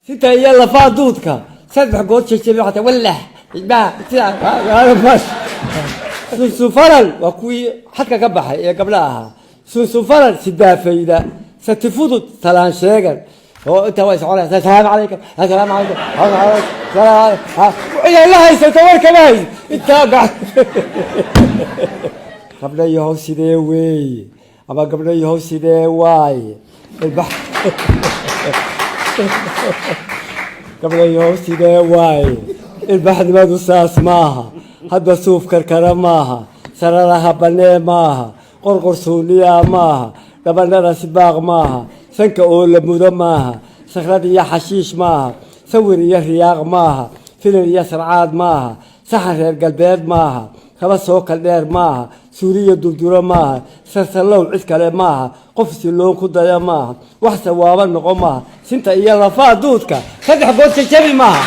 Sinta iyo lafaa duudka saddex goor jejebi xataa wallah sunsunfaral waa kuwii xadka ka baxay ee gabdha ahaa. Sunsunfaral sidaafayda, satifudud salaan sheegan oo intaa way soconaysa: "Asalaamu calaykum, asalaamu calaykum." Inay la haysato war kama hayso intaa. Gabdha yahow sidee weeye ama gabdha yahow sidee waaye? Gabdha yahow sidee waaye? Ilbaxnimadu saas maaha, hadba suuf karkara maaha, sararaha banee maaha, qorqor suuniyaa maaha, dhabanada sibaaq maaha, sanka oo la mudo maaha, sakrad iyo xashiish maaha, sawir iyo riyaaq maaha, filin iyo sarcaad maaha, saxan reer galbeed maaha, kaba soo kaldheer maaha, suuriya durduro maaha, sarsallow cid kale maaha, qof siloon ku daya maaha, wax sawaabo noqon maaha, sinta iyo lafaa duudka saddex good jajabi maaha.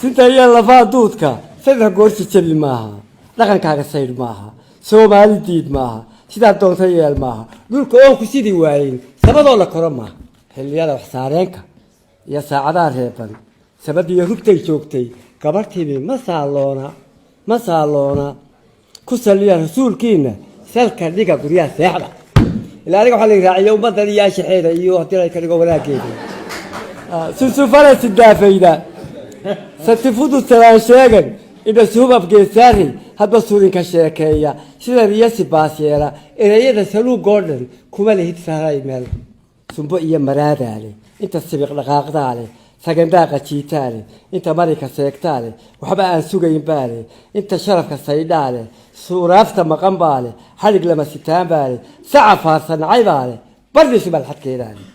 Sinta iyo lafaa duudka saddex goor jajabi maaha. Dhaqankaaga saydh maaha, Soomaali diid maaha, sidaa doonta yeel maaha, dhulka oon ku sidii waayin sabadoo la koro maaha. Xilliyada wax saareenka iyo saacadaha reeban, sabadiyo rugtay joogtay gabarhtiimi ma saaloona, ma saaloona. Ku saliya rasuulkiina, salka dhiga guryaha seexda. Ilaa aniga waxaa la raaciya ummaddan iyo ashaxeeda iyo haddii la ka dhigo wanaageeda. Sunsufara sidaafayda, satifudu salaan sheegan, indhasuhub afgeesaari, hadba surinka sheekeeya, sidan iyo sibaas yeela, ereyada saluugoo dhan kuma lihid saaray meel. Sumbo iyo maraadaa leh, inta sibiq dhaqaaqdaa leh, sagandaaqa jiitaa leh, inta marika seegtaa leh, waxba aan sugayn baa leh, inta sharafka saydhaa leh, suuraafta maqan baa leh, xadhig lama sitaan baa leh, saca faarsanacay baa leh, bardiisu baa xadkeedaa leh.